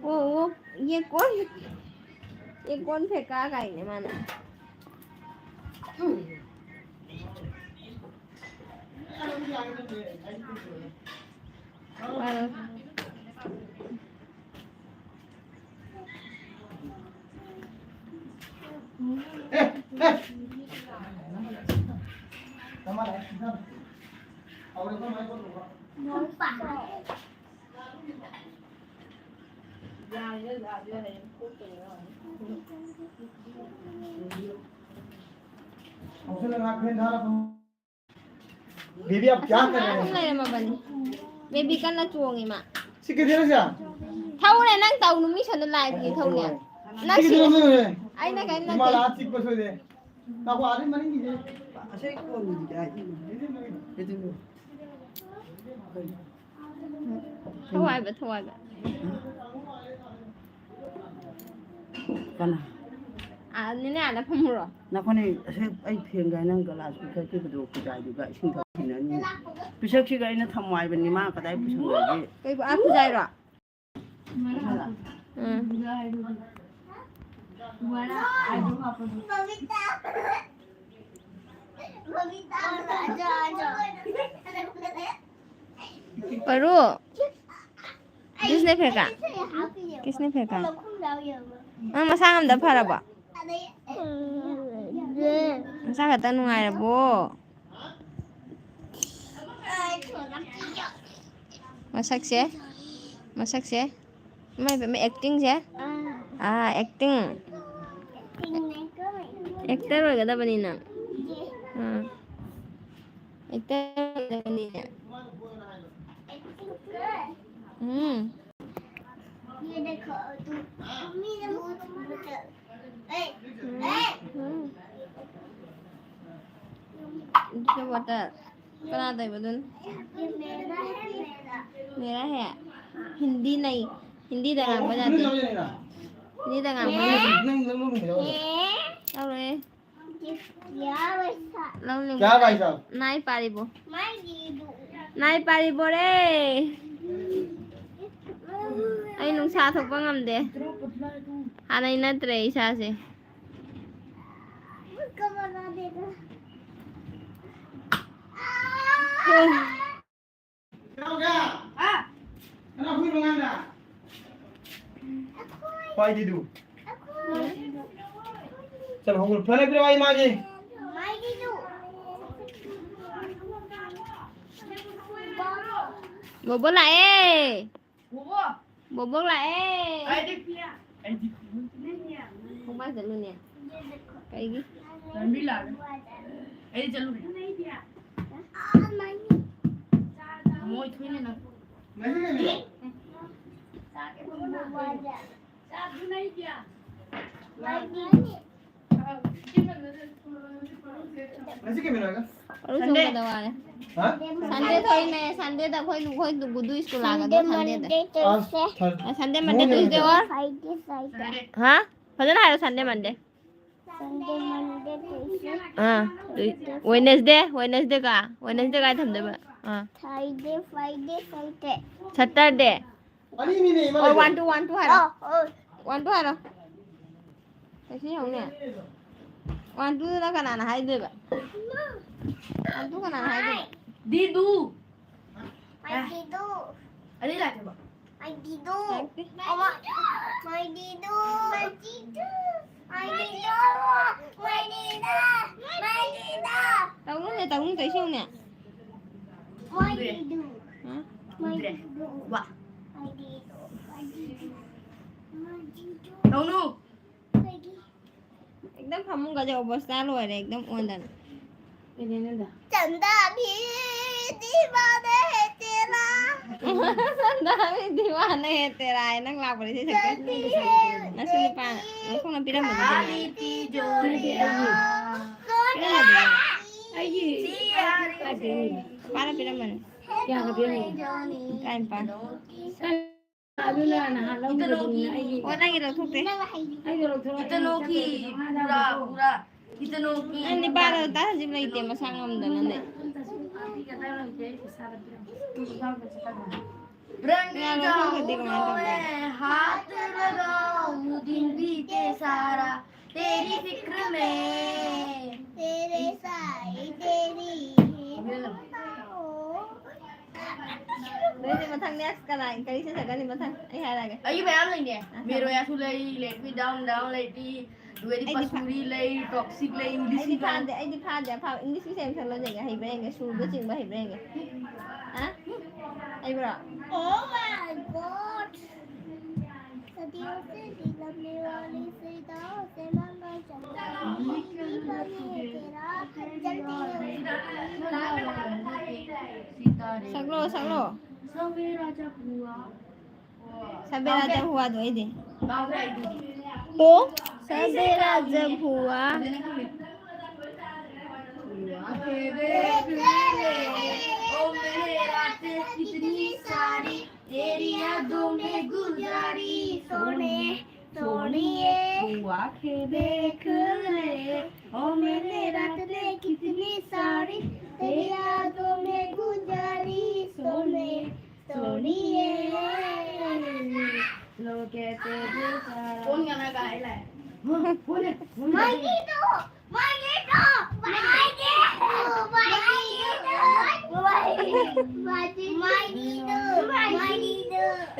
वो, वो, ये कौन, ये कौन फेंका गाय ने माना? बेबी, आप क्या कर रहे हैं? ꯂꯩꯔꯝꯃꯕꯅꯤ꯫ ꯕꯦꯕꯤ ꯀꯟꯅ ꯆꯣꯡꯉꯤ ꯃꯥ꯫ ꯁꯤ ꯀꯩꯗꯧꯔꯒꯦ? ꯊꯧꯔꯦ, ꯅꯪ ꯇꯧꯅꯨ, ꯃꯤ ꯁꯣꯝꯗ ꯂꯥꯏꯕꯒꯤ ꯊꯧꯔꯦ꯫ ꯅꯪ ꯁꯤ ꯁꯤ ꯀꯩꯗꯧꯔꯒꯦ? ꯑꯩꯅ ꯀꯔꯤꯝ ꯏꯃꯥ ꯅꯠꯇꯦ꯫ ꯂꯥꯛꯑ ꯆꯤꯛꯄ ꯁꯣꯏꯗꯦ꯫ ꯉꯥꯏꯈꯣ, ꯑꯥꯗꯩ ꯃꯅꯤꯡꯒꯤꯁꯦ꯫ ꯑꯁꯤ ꯀꯣꯟꯗꯨꯗꯤ ꯀꯥꯏꯗꯩꯅꯣ? ꯀꯩꯗꯧꯅꯣ? ꯊꯧ ꯍꯥꯏꯕ, ꯊꯧ ꯍꯥꯏꯕ꯫ ꯀꯅꯥ? ꯑꯥ, ꯅꯦꯅꯦ ꯑꯥꯗ ꯐꯝꯃꯨꯔꯣ꯫ ꯅꯈꯣꯏꯅꯦ, ꯑꯁꯤ ꯑꯩ ꯐꯦꯟꯒ ꯅꯪ ꯒꯂꯥꯁ ꯄꯤꯊꯛꯈꯤꯕꯗꯣ ꯈꯨꯖꯥꯏꯗꯨꯒ ꯏꯁꯤꯡ ꯊꯛꯈꯤꯅꯅꯤ꯫ ꯄꯤꯁꯛꯁꯤꯒ ꯑꯩꯅ ꯊꯝꯃꯣ ꯍꯥꯏꯕꯅꯤ, ꯃꯥ ꯀꯗꯥꯏ ꯄꯨꯁꯟꯈ꯭ꯔꯒꯦ? ꯀꯩꯕꯨ, ꯑꯥ, ꯈꯨꯖꯥꯏꯔꯣ? ꯎꯝ꯫ ꯄꯔꯨ, किसने फेंका? किसने फेंका? ꯅꯪ ꯃꯁꯥ ꯉꯝꯗ ꯐꯔꯕꯣ? ꯃꯁꯥ ꯈꯛꯇ ꯅꯨꯡꯉꯥꯏꯔꯕꯣ? ꯃꯁꯛꯁꯦ, ꯃꯁꯛꯁꯦ꯫ ꯏꯃꯥꯏ ꯄꯦꯝꯃ, ꯑꯦꯛꯇꯤꯡꯁꯦ꯫ ꯑꯥ, ꯑꯦꯛꯇꯤꯡ꯫ ꯑꯦꯛꯇꯔ ꯑꯣꯏꯒꯗꯕꯅꯤ ꯅꯪ꯫ ꯑꯥ꯫ ꯑꯦꯛꯇꯔ ꯑꯣꯏꯒꯗꯕꯅꯤ꯫ ꯎꯝ꯫ ये देखो, तुम, मम्मी ने मुझे, ए, ए, हम्म। दूसरा बॉटल। कना दे बदन? ये मेरा है, मेरा। मेरा है। हिंदी नहीं, हिंदी दंगा बजाते। हिंदी दंगा बजाते। नहीं, नहीं, नहीं, नहीं, नहीं। ए? और ये? क्या भाई साहब? ꯂꯧꯅꯤꯡꯕ? क्या भाई साहब? ꯅꯥꯏ ꯄꯥꯔꯤꯕꯣ? ꯅꯥꯏ ꯄꯥꯔꯤꯕꯣꯔꯦ? ꯑꯩ ꯅꯨꯡꯁꯥ ꯊꯣꯛꯄ ꯉꯝꯗꯦ꯫ ꯍꯥꯟꯅꯩ ꯅꯠꯇ꯭ꯔꯦ ꯏꯁꯥꯁꯦ꯫ क्या हो गया? हाँ? है ना, हुई मंगाना। पाई दे दो। चल, हम लोग फले फिर भाई मांगे। ꯕꯣꯕꯣ ꯂꯥꯛꯑꯦ꯫ ꯕꯣꯕꯣ꯫ ꯕꯣꯕꯣ ꯂꯥꯛꯑꯦ꯫ ꯑꯩꯗꯤ ꯄꯤꯌꯥ꯫ ꯑꯩꯗꯤ ꯄꯤꯌꯥ꯫ ꯈꯣꯡꯕꯥꯟ ꯆꯠꯂꯨꯅꯦ꯫ ꯀꯩꯒꯤ? ꯂꯝꯕꯤ ꯂꯥꯜꯂꯦ꯫ ꯑꯩꯗꯤ ꯆꯠꯂꯨꯅꯦ꯫ ꯃꯣꯏ ꯊꯣꯏꯅ ꯅꯪ꯫ ꯉꯁꯤ ꯀꯩ ꯅꯨꯃꯤꯠꯅꯣ ꯍꯥꯏꯒ? ꯁꯟꯗꯦ꯫ ꯁꯟꯗꯦ ꯊꯣꯛꯏꯅꯦ, ꯁꯟꯗꯦꯗ ꯑꯩꯈꯣꯏ, ꯑꯩꯈꯣꯏ ꯒꯨꯗꯨ ꯁ꯭ꯀꯨꯜ ꯂꯥꯛꯀꯗ꯭ꯔꯣ ꯁꯟꯗꯦꯗ? ꯁꯟꯗꯦ ꯃꯟꯗꯦ ꯇꯧꯁꯦ꯫ ꯑꯁ, ꯊꯔ-, ꯑ, ꯁꯟꯗꯦ ꯃꯟꯗꯦ ꯃꯣꯏ ꯇꯨꯏꯁꯗꯦ ꯑꯣꯔ? Friday, Friday. ꯍꯥ? ꯐꯖꯅ ꯍꯥꯏꯔꯣ, Sunday Monday. Sunday Monday Tuesday. ꯑꯥ, ꯇꯨꯏ-, ꯋꯦꯅꯁꯗꯦ, ꯋꯦꯅꯁꯗꯦ ꯀ? ꯋꯦꯅꯁꯗꯦ ꯀꯥꯏ ꯊꯝꯗꯣꯏꯕ? ꯑꯥ꯫ Thursday, Friday, Saturday. ꯁꯇꯔꯗꯦ꯫ ꯑꯅꯤꯅꯤꯅꯦ, ꯏꯃꯥ ꯑꯣ, ꯂꯩꯁꯦ꯫ ꯋꯥꯟ ꯇꯨ, ꯋꯥꯟ ꯇꯨ ꯍꯥꯏꯔꯣ꯫ ꯑꯣ, ꯑꯣ꯫ ꯋꯥꯟ ꯇꯨ ꯍꯥꯏꯔꯣ꯫ ꯀꯩꯁꯨ ꯌꯦꯡꯉꯨꯅꯦ꯫ ꯋꯥꯟ ꯇꯨꯗꯨꯅ ꯀꯅꯥꯅ ꯍꯥꯏꯗꯣꯏꯕ? ꯋꯥꯟ ꯇꯨ ꯀꯅꯥꯅ ꯍꯥꯏꯗꯣꯏꯕ? ꯗꯤꯗꯨ꯫ ꯃꯥꯏ ꯗꯤꯗꯨ꯫ ꯑꯅꯤ ꯂꯥꯛꯀꯦꯕ꯫ ꯃꯥꯏ ꯗꯤꯗꯨ꯫ ꯂꯥꯛꯇꯦ꯫ ꯑꯃ꯫ ꯃꯥꯏ ꯗꯤꯗꯨ꯫ ꯃꯥꯏ ꯗꯤꯗꯨ꯫ ꯃꯥꯏ ꯗꯤꯗꯨ꯫ ꯃꯥꯏ ꯗꯤꯗꯨ꯫ ꯃꯥꯏ ꯗꯤꯗꯨ꯫ ꯇꯧꯅꯨꯅꯦ, ꯇꯧꯅꯨ, ꯇꯧꯏꯁꯦ ꯌꯦꯡꯉꯨꯅꯦ꯫ ꯃꯥꯏ ꯗꯤꯗꯨ꯫ ꯍꯥ? ꯃꯥꯏ ꯗꯤꯗꯨ꯫ ꯋꯥ꯫ ꯃꯥꯏ ꯗꯤꯗꯨ꯫ ꯃꯥꯏ ꯗꯤꯗꯨ꯫ ꯃꯥꯏ ꯗꯤꯗꯨ꯫ ꯇꯧꯅꯨ꯫ ꯑꯩꯒꯤ ꯑꯦꯛꯗꯝ ꯐꯃꯨꯡꯒꯁꯦ ꯑꯣꯕꯁꯇꯥ ꯂꯣꯏꯔꯦ, ꯑꯦꯛꯗꯝ ꯑꯣꯟꯗꯅ꯫ ꯀꯩꯗꯩꯅꯣꯗ? ꯆꯟꯗꯥꯕꯤ ꯗꯤꯋꯥꯅꯦ ꯍꯦ ꯇꯦꯔꯥ꯫ ꯅꯪ ꯗꯤꯋꯥꯅ ꯍꯦ ꯇꯦꯔꯥ ꯍꯥꯏ, ꯅꯪ ꯂꯥꯛꯄꯗ ꯏꯁꯩ ꯁꯛꯀꯦ꯫ ꯅꯪꯁꯨ ꯅꯨꯄꯥ ꯅꯈꯣꯡꯅ ꯄꯤꯔꯝꯕꯗꯨꯗꯤ꯫ ꯄꯤꯔꯝꯕꯗꯨꯗꯤ꯫ ꯅꯨꯄꯥꯅ ꯄꯤꯔꯝꯕꯅꯤ꯫ ꯀꯌꯥꯒ ꯄꯤꯔꯝꯃꯤꯅꯣ? ꯇꯔꯥꯅꯤꯄꯥꯟ꯫ ꯑꯗꯨꯅ ꯅꯍꯥꯟ ꯂꯧꯈꯤꯕꯗꯨꯅꯤꯅ ꯑꯩꯒꯤ꯫ ꯑꯣ, ꯅꯪꯒꯤ ꯂꯧꯊꯣꯛꯇꯦ꯫ ꯑꯩꯒꯤ ꯂꯧꯊꯣꯛꯑꯣ꯫ ꯏꯇꯅꯣꯀꯤ ꯄꯨꯔꯥ, ꯄꯨꯔꯥ꯫ ꯏꯇꯅꯣꯀꯤ ꯅꯪ ꯅꯨꯄꯥꯗꯣ ꯇꯥ ꯍꯧꯖꯤꯛ ꯂꯩꯇꯦ, ꯃꯁꯥ ꯉꯝꯗꯅ ꯂꯩ꯫ ꯔꯪ ꯀꯅꯥꯅꯣ ꯈꯪꯗꯦ ꯀꯃꯥꯏꯅ ꯇꯧꯕꯅꯣ? ꯍꯥꯊ ꯂꯒꯥꯎ ꯗꯤꯟ ꯕꯤꯇꯦ ꯁꯥꯔꯥ ꯇꯦꯔꯤ ꯐꯤꯀ꯭ꯔ ꯃꯦ꯫ ꯇꯦꯔꯦ ꯁꯥꯏ ꯇꯦꯔꯤ꯫ ꯅꯣꯏꯗꯤ ꯃꯊꯪ next ꯀꯅꯥ, ꯀꯔꯤ ꯏꯁꯩ ꯁꯛꯀꯅꯤ ꯃꯊꯪ? ꯑꯩ ꯍꯥꯏꯔꯛꯑꯒꯦ꯫ ꯑꯩꯒꯤ ꯃꯌꯥꯝ ꯂꯩꯅꯦ꯫ ꯑ, ꯃꯦꯔꯣꯌꯥꯁꯨ ꯂꯩ, Let Me Down Down ꯂꯩꯔꯤ, ꯗꯨꯋꯦꯗꯤ ꯑꯩꯗꯤ ꯐꯥ-, ꯄꯁꯨꯔꯤ ꯂꯩ, Toxic ꯂꯩ, English ꯑꯩꯗꯤ ꯏꯁꯩ꯫ ꯐꯥꯗꯦ, ꯑꯩꯗꯤ ꯐꯥꯗꯦ꯫ ꯑꯐꯥꯕ English ꯏꯁꯩ ꯑꯃ ꯁꯛꯂꯁꯨ ꯌꯥꯏ, ꯍꯩꯕ꯭ꯔꯥ ꯌꯦꯡꯒꯦ, ꯁꯨꯔꯗꯣ ꯆꯤꯡꯕ ꯍꯩꯕ꯭ꯔꯥ ꯌꯦꯡꯒꯦ꯫ ꯍꯥ? ꯍꯩꯕ꯭ꯔꯣ? Oh my God! सदियों से दिल अपने वाली फिदा से मंगल चंदा। ꯁꯛꯂꯣ, ꯁꯛꯂꯣ꯫ ꯁꯕꯦꯔꯥ ꯖꯕ ꯍꯨꯋꯥꯗꯣ ꯑꯩꯗꯤ꯫ तो सवेरा जब हुआ। तेरी यादों में गुजारी सोने, सोनिए। हुआ के देख ले, ओ मैंने रात ने कितनी सारी तेरी यादों में गुजारी सोने, सोनिए। लोग कहते हैं बेचारा। कौन गाना गा रहा है? कौन है? कौन है?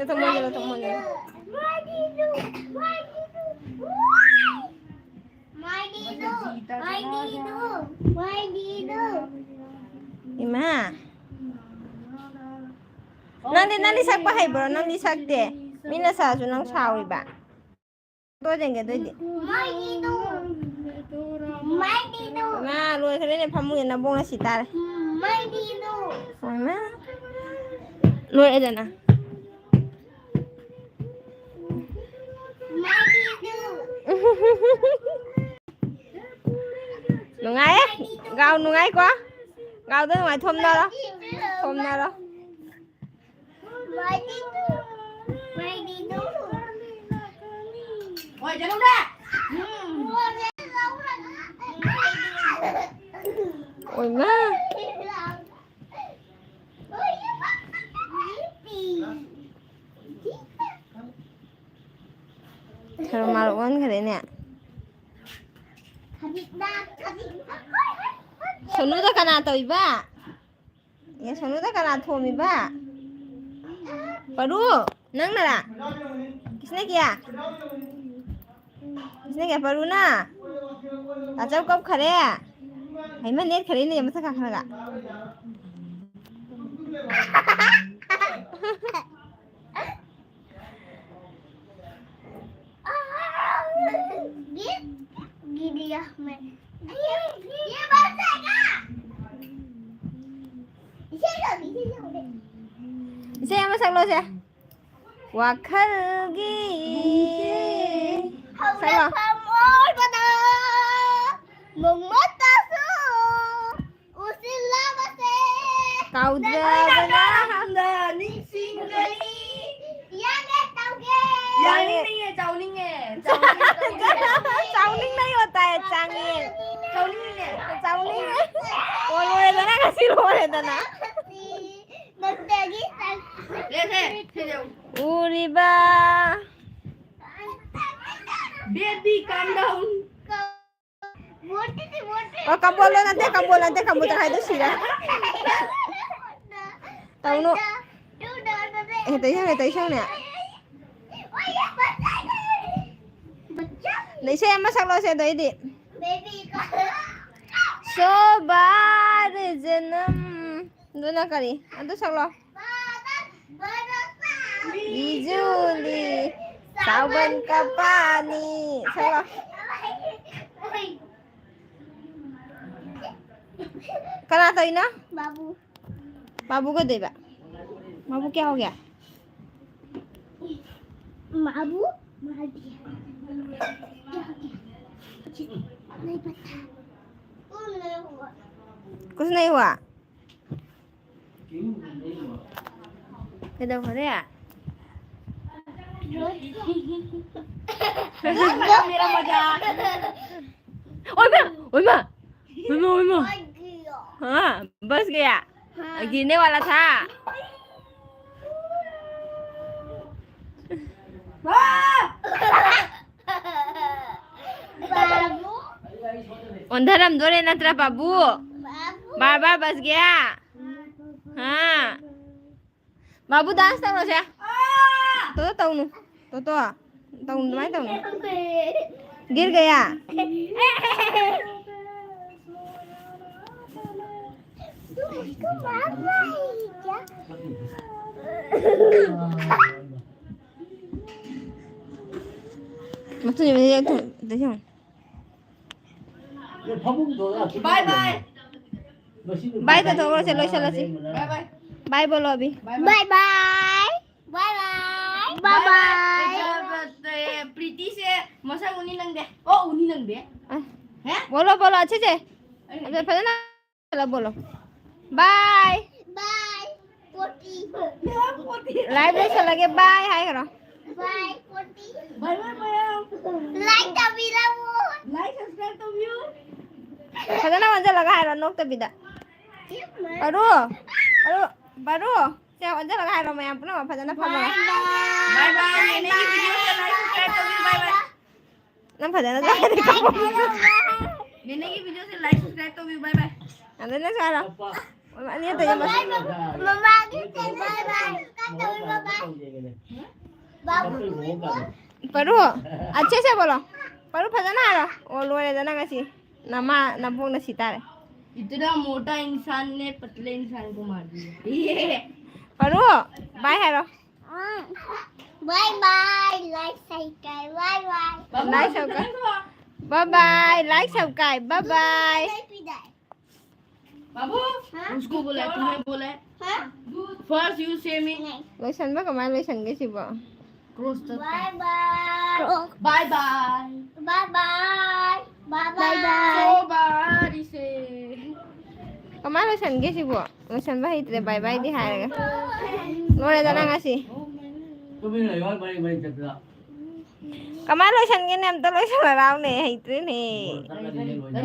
Ito mo yun, ito mo yun. ꯏꯃꯥ, ꯅꯪꯗꯤ, ꯅꯪꯗꯤ ꯁꯛꯄ ꯍꯩꯕ꯭ꯔꯣ? ꯅꯪꯗꯤ ꯁꯛꯇꯦ꯫ ꯃꯤꯅ ꯁꯥꯁꯨ ꯅꯪ ꯁꯥꯎꯔꯤꯕ꯫ ꯇꯣ ꯌꯦꯡꯒꯦ ꯑꯗꯨꯏꯗꯤ꯫ ꯏꯃꯥ, ꯂꯣꯏꯈ꯭ꯔꯦꯅꯦ, ꯐꯃꯨꯡꯗ ꯅꯕꯣꯛꯅ ꯁꯤ ꯇꯥꯔꯦ꯫ ꯏꯃꯥ꯫ ꯂꯣꯏꯔꯦꯗꯅ꯫ ꯅꯨꯡꯉꯥꯏꯌꯦ꯫ ꯒꯥꯎ ꯅꯨꯡꯉꯥꯏꯀꯣ? ꯒꯥꯎꯗ ꯅꯨꯡꯉꯥꯏ꯫ ꯊꯣꯝꯅꯔꯣ꯫ ꯊꯣꯝꯅꯔꯣ꯫ ꯑꯣꯏꯃ꯫ ꯁꯔꯃꯥꯔ ꯑꯣꯟꯈ꯭ꯔꯦꯅꯦ꯫ ꯁꯣꯅꯨꯗ ꯀꯅꯥ ꯇꯧꯏꯕ? ꯑꯦ, ꯁꯣꯅꯨꯗ ꯀꯅꯥ ꯊꯣꯝꯃꯤꯕ? ꯄꯔꯨ, ꯅꯪꯅꯔꯥ? ꯀꯤꯁꯅ ꯀꯌꯥ? ꯀꯤꯁꯅ ꯀꯌꯥ? ꯄꯔꯨꯅ? ꯇꯥꯆꯧ ꯀꯞꯈꯔꯦ? ꯍꯩꯃ, ꯅꯦꯠꯈꯔꯦꯅꯦ ꯃꯊꯛ ꯀꯥꯈꯠꯂꯒ꯫ ये, ये दिया हमें। ये, ये बस जाएगा। इसे लो, इसे लो। ꯏꯁꯩ ꯑꯃ ꯁꯛꯂꯣꯁꯦ꯫ ꯋꯥꯈꯜꯒꯤ ꯁꯛꯂꯣ꯫ ꯍꯧꯔꯛꯐꯝ ꯑꯣꯏꯕꯗ ꯃꯣꯃꯣꯇꯁꯨ ꯎꯁꯤꯜꯂꯕꯁꯦ꯫ ꯀꯥꯎꯖꯕꯅ ꯍꯥꯟꯅ ꯅꯤꯡꯁꯤꯡꯒꯅꯤ꯫ ꯌꯥꯒꯦ ꯇꯧꯒꯦ꯫ ꯌꯥꯅꯤꯡꯉꯦ, ꯆꯥꯎꯅꯤꯡꯉꯦ꯫ ꯆꯥꯎꯅꯤꯡꯉꯦ꯫ ꯆꯥꯎꯅꯤꯡꯅ ꯌꯣꯠꯇꯥꯏ, ꯆꯥꯡꯉꯦ꯫ ꯆꯥꯎꯅꯤꯡꯉꯦ꯫ ꯆꯥꯎꯅꯤꯡꯉꯦ꯫ ꯑꯣ, ꯂꯣꯏꯔꯦꯗꯅ, ꯉꯁꯤ ꯂꯣꯏꯔꯦꯗꯅ꯫ ꯅꯠꯇꯦꯒꯤ ꯆꯥꯡ-꯫ ꯂꯦꯞꯁꯦ, ꯁꯤꯗ ꯌꯦꯡꯉꯨ꯫ ꯎꯔꯤꯕ꯫ Baby, calm down꯫ ꯑꯣ, ꯀꯝꯕꯣꯜꯂꯣ ꯅꯠꯇꯦ, ꯀꯝꯕꯣꯜ ꯅꯠꯇꯦ, ꯀꯝꯕꯣꯜ ꯆꯪ ꯍꯥꯏꯗꯣ ꯁꯤꯔꯦ꯫ ꯇꯧꯅꯨ꯫ ꯑꯦ, ꯇꯩꯁꯪꯅꯦ, ꯇꯩꯁꯪꯅꯦ꯫ ꯑꯗ ꯏꯁꯩ ꯑꯃ ꯁꯛꯂꯛꯑꯣꯁꯦ ꯑꯗꯩꯗꯤ꯫ ꯁꯣꯕꯥꯔ ꯖꯅꯝ꯫ ꯑꯗꯨꯅ ꯀꯔꯤ? ꯑꯗꯨ ꯁꯛꯂꯛꯑꯣ꯫ ꯕꯤꯖꯨꯂꯤ ꯁꯥꯎꯕꯟ ꯀꯄꯥꯅꯤ꯫ ꯁꯛꯂꯣ꯫ ꯀꯅꯥ ꯇꯧꯔꯤꯅꯣ? ꯕꯥꯕꯨ꯫ ꯕꯥꯕꯨ ꯀꯩꯗꯧꯕ? बाबू क्या हो गया? बाबू मार दिया। क्या हो गया? नहीं पता। कुछ नहीं हुआ। ꯀꯩꯗꯧꯈꯔꯦ? मेरा मजाक। ओए माँ, ओए माँ, ओए माँ, ओए माँ। हाँ, बस गया। हाँ। गिरने वाला था। बाबू। अंधाराम दो रे नत्रा बाबू। बाबू। बार बार बस गया। हाँ। बाबू डांस करो जा। तो तो तौनु। तो तो। तौनु मैं तौनु। गिर गया। तू उसको मार रहा है क्या? ꯃꯊꯪꯒꯤ ꯃꯤꯅꯤꯠ ꯊꯨꯝ-, ꯊꯨꯝ-, बाय बाय। बाय तो थोड़ा से लो, चलो सी। Bye bye. बाय बोलो अभी। Bye bye. Bye bye. Bye bye. Bye bye. Bye bye. Preeti से मसा उनी नंग दे। ओ, उनी नंग दे। आ, हैं? बोलो, बोलो अच्छे से। अरे। अच्छा, पहले ना चलो बोलो। बाय। बाय। पोटी। लाइव में से लगे बाय हाय करो। बाय पोटी। Bye bye bye. लाइक तभी वो। लाइक सब्सक्राइब तभी। फजना वंजा लगा है नोक तभी दा। अरु। अरु। बरु। से वंजा लगा है मैं अपना फजना फजना। Bye bye. मैंने ये वीडियो से लाइक सब्सक्राइब तभी बाय बाय। ꯅꯪ ꯐꯖꯅ ꯇꯥꯗꯦ꯫ ꯅꯦꯅꯦꯒꯤ ꯚꯤꯗꯤꯑꯣꯁꯦ ꯂꯥꯏꯛ ꯁꯕꯁꯀ꯭ꯔꯥꯏꯕ ꯇꯧꯕꯤꯌꯨ꯫ ꯕꯥꯏ ꯕꯥꯏ꯫ ꯑꯗꯨꯅ ꯁꯥꯔꯣ꯫ ꯑꯅꯤ ꯑꯃꯇ ꯌꯦꯡꯉꯣ꯫ ꯃꯃꯥꯒꯤ ꯆꯦꯅꯦꯜ ꯁꯕꯁꯀ꯭ꯔꯥꯏꯕ ꯇꯧꯕꯤꯌꯨ, ꯕꯥꯏ ꯕꯥꯏ꯫ ꯄꯔꯨ, ꯑꯆꯦ ꯁꯦ ꯕꯣꯂꯣ꯫ ꯄꯔꯨ ꯐꯖꯅ ꯍꯥꯏꯔꯣ꯫ ꯑꯣ, ꯂꯣꯏꯔꯦꯗꯅ ꯉꯁꯤ꯫ ꯅꯃꯥ ꯅꯕꯣꯛꯅ ꯁꯤ ꯇꯥꯔꯦ꯫ इतना मोटा इंसान ने पतले इंसान को मार दिया। ये। परो, बाय हेरो। Bye bye, like subscribe, bye bye. Like subscribe. Bye bye, like subscribe, bye bye. बाबू, हाँ? उसको बोला है, तुम्हें बोला है। First you say me. ꯂꯣꯏꯁꯟꯕ ꯀꯃꯥꯏꯅ ꯂꯣꯏꯁꯟꯒꯦ ꯁꯤꯕꯣ? Close the Bye bye. Bye bye. Bye bye. Bye bye. Nobody say. ꯀꯃꯥꯏꯅ ꯂꯣꯏꯁꯟꯒꯦ ꯁꯤꯕꯣ? ꯂꯣꯏꯁꯟꯕ ꯍꯩꯇ꯭ꯔꯦ, ꯕꯥꯏ ꯕꯥꯏꯗꯤ ꯍꯥꯏꯔꯒ꯫ ꯂꯣꯏꯔꯦꯗꯅ ꯉꯁꯤ꯫ ꯇꯨꯃꯤꯟꯅ ꯂꯩꯌꯣ, ꯃꯔꯩ ꯃꯔꯩ ꯆꯠꯄꯗ꯫ ꯀꯃꯥꯏꯅ ꯂꯣꯏꯁꯟꯒꯦꯅꯦ? ꯑꯝꯇ ꯂꯣꯏꯁꯜꯂꯔꯥꯎꯅꯦ, ꯍꯩꯇ꯭ꯔꯦꯅꯦ꯫ ꯆꯠꯂꯗꯤ ꯂꯣꯏꯅ꯫